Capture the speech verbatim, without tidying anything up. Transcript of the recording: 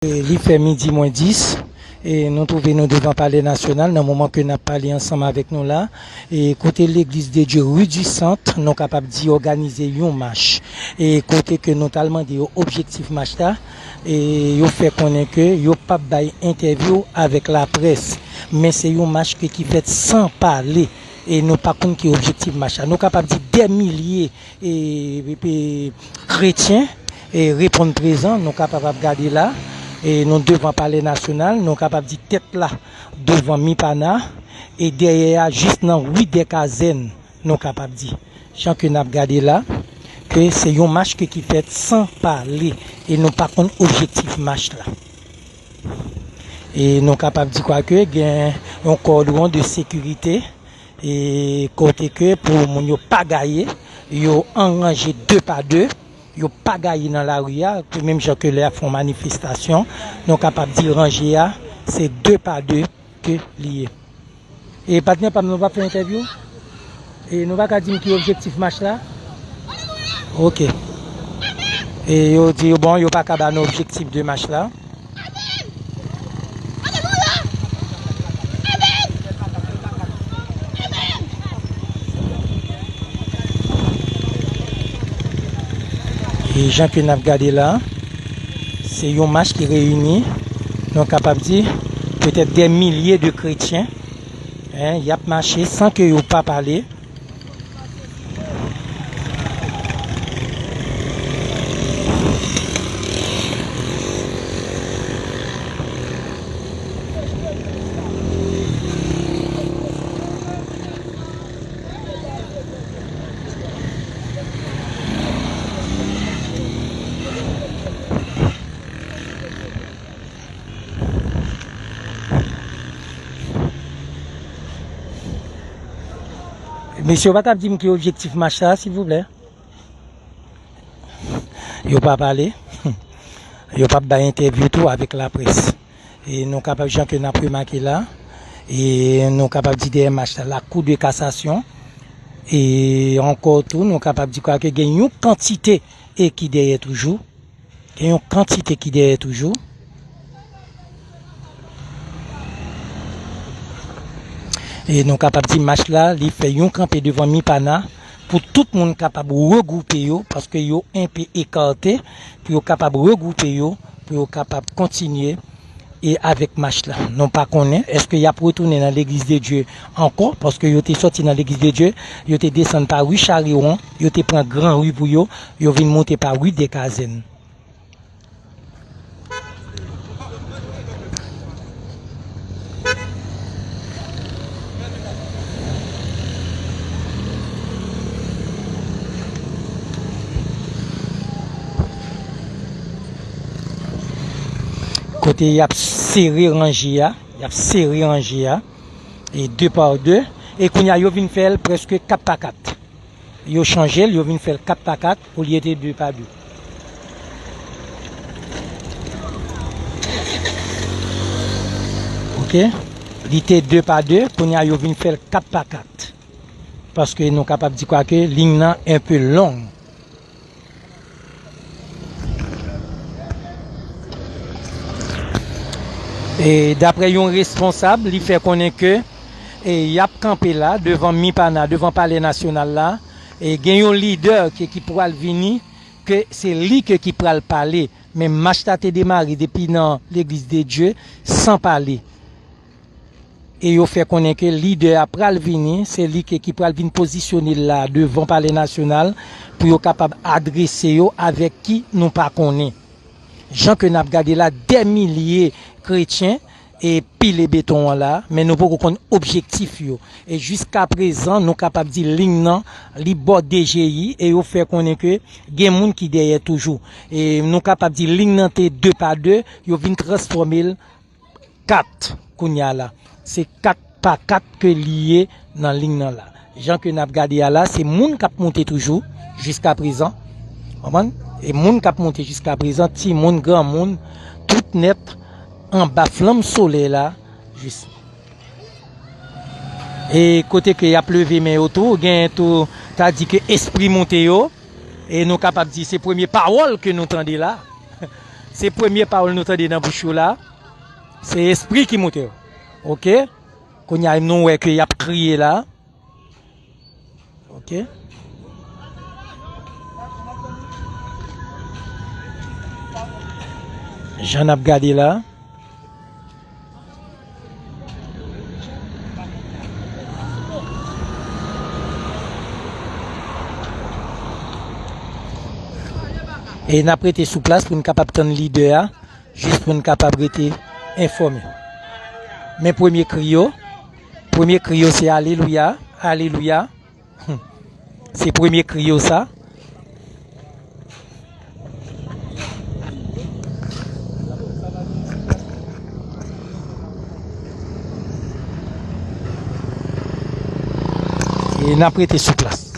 E li fè midi mwens dis, e nou twouve nou devan Palè Nasyonal nan moman ke n ap pale ansanm avèk nou la. E kote Legliz de Dye Rue du Centre, nou kapab di, òganize yon mach. E kote ke nou t al mande yo objektif mach la, e yo fè konnen ke yo p ap bay entèvyou avèk laprès. Men se yon mach ke ki fèt san pale. E nou pa konn ki objektif mach la. Nou kapab di dè milye e, e, kretyen e reponn prezan, nou kapab ap gade la, e nou devan Palè Nasyonal, nou kapab di tèt la devan Mipana, e dèyè a jis nan ri dè Kazèn, nou kapab di. Jan ke n ap gade la, ke se yon mach ke ki fèt san pale, e nou pa konn objektif mach la. E nou kapab di kwa ke gen yon kòdwon de sekirite, e kote ke pou moun yo pa gaye, yo an ranje de pa de, yo pa gaye nan lari a, menm jan ke lè y ap fè yon manifestasyon, nou kapab di ranje a, se de pa de ke li ye. E patnè pa m, nou p ap fè entèvyou? E nou pa ka di m ki objektif mach la? Ok. E yo di, bon, yo pa ka ba nou objektif de mach la. E jan ke n ap gade la, se yon mach ki reyini, nou kapab di, petèt dè milye de kretyen, en, y ap mache san ke yo pa pale. Mesye, w pa t ap di m ki objektif mach la, silvouplè? Yo pa pale. Yo p ap bay entèvyou tou avèk laprès. E nou kapab, jan ke n ap remake la, e nou kapab di dèyè mach la, la Cour de cassation. E ankò tou, nou kapab di kwa ke gen yon kantite e ki dèyè toujou. Gen yon kantite ki dèyè toujou. E nou kapab di mach la, li fè yon kanpe devan Mipana pou tout moun kapab regwoupe yo, paske yo enpe ekate, pou yo kapab regwoupe yo, pou yo kapab kontinye e avèk mach la. Nou pa konnen, èske y ap retounen nan Legliz de Dye ankò, paske yo te sòti nan Legliz de Dye, yo te desann pa ri Chariwon, yo te pran gran ri pou yo, yo vin monte pa ri dè Kazèn. Kote y ap sere ranje a, y ap sere ranje a, e de pa de, e kounye a yo vin fè l prèske kat pa kat. Yo chanje l, yo vin fè l kat pa kat, olye de de pa de. Ok? Li te de pa de, kounye a yo vin fè l kat pa kat. Paske nou kapab di kwa ke liy nan enpe long. E daprè yon responsab, li fè konnen ke, e, y ap kanpe la, devan Mipana, devan Palè Nasyonal la, e gen yon lidè ke, ki pral vini, ke se li ke ki pral pale. Men mach la te demare depi nan Legliz de Dye, san pale. E yo fè konnen ke lidè a pral vini, se li ke ki pral vin pozisyone l la devan Palè Nasyonal pou yo kapab adrese yo avèk ki nou pa konnen. Jan ke n ap gade la, dè milye kretyen e pile beton an la, men nou poko konn objektif yo. E jiskaprezan, nou kapab di liy nan, li bò D G I, e yo fè konnen ke gen moun ki dèyè toujou. E nou kapab di liy nan te de pa de, yo vin transfòme l kat kounye a la. Se kat pa kat ke li ye nan liy nan la. Jan ke n ap gade a la, se moun k ap monte toujou, jiskaprezan. Konprann? E moun k ap monte jiskaprezan, timoun, granmoun, tout nèt, anba flanm solèy la, jis. E kote ke y ap leve men yo tou, gen tou, ta di ke espri monte yo, e nou kapab di se premye pawòl ke nou tande la. Se premye pawòl nou tande nan bouch yo la. Se espri ki moute yo. Oke? Kounye a, nou wè ke y ap kriye la. Oke? Jan n ap gade la. E n ap rete sou plas pou n kapab tann lidè a, jis pou n kapab rete enfòme. Men premye kri yo, premye kri yo se alelouya, alelouya. Se premye kri yo sa. E n ap rete sou plas.